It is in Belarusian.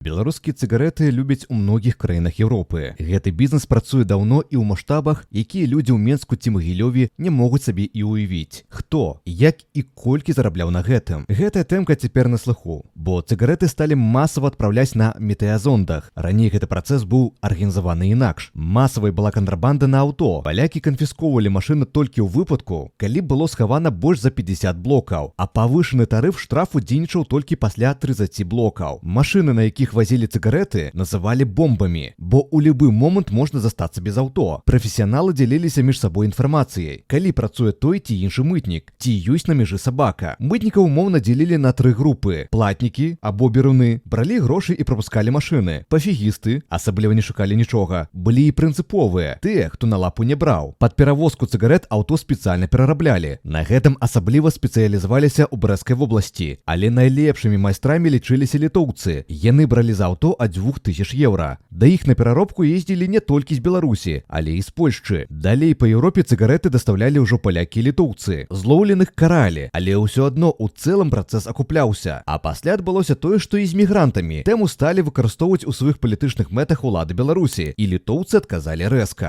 Беларускія цыгарэты любяць у многіх краінах Еўропы. Гэты бізнес працуе даўно і ў маштабах, якія людзі ў Менску ці Магілёве не могуць сабе і ўявіць. Хто, як і колькі зарабляў на гэтым? Гэтая тэмка цяпер на слыху, бо цыгарэты сталі масава адпраўляць на метэазондах. Раней гэты працэс быў арганізаваны інакш. Масавай была кантрабанда на аўто. Палякі канфіскоўвалі машыны толькі ў выпадку, калі было схавана больш за 50 блокаў, а павышаны тарыф штрафу дзейнічаў толькі пасля 30 блокаў. Машыны, на якіх вазілі цыгарэты, называлі бомбамі, бо ў любы момант можна застацца без аўто. Прафесіяналы дзяліліся між сабой інфармацыяй, калі працуе той ці іншы мытнік, ці ёсць на мяжы сабака. Мытнікаў умоўна дзелілі на тры групы. Платнікі або беруны бралі грошы і прапускалі машыны. Пафігісты асабліва не шукалі нічога. Былі і прынцыповыя, тыя, хто на лапу не браў. Пад перавозку цыгарэт аўто спецыяльна перараблялі. На гэтым асабліва спецыялізаваліся ў Брэсцкай вобласці, але найлепшымі майстрамі лічыліся літоўцы. Яны бралі за аўто ад 2000 еўра. Да іх на пераробку ездзілі не толькі з Беларусі, але і з Польшчы. Далей па Еўропе цыгарэты дастаўлялі ўжо палякі і літоўцы. Злоўленых каралі, але ўсё адно ў цэлым працэс акупляўся. А пасля адбылося тое, што і з мігрантамі. Тэму сталі выкарыстоўваць у сваіх палітычных мэтах улады Беларусі, і літоўцы адказалі рэзка.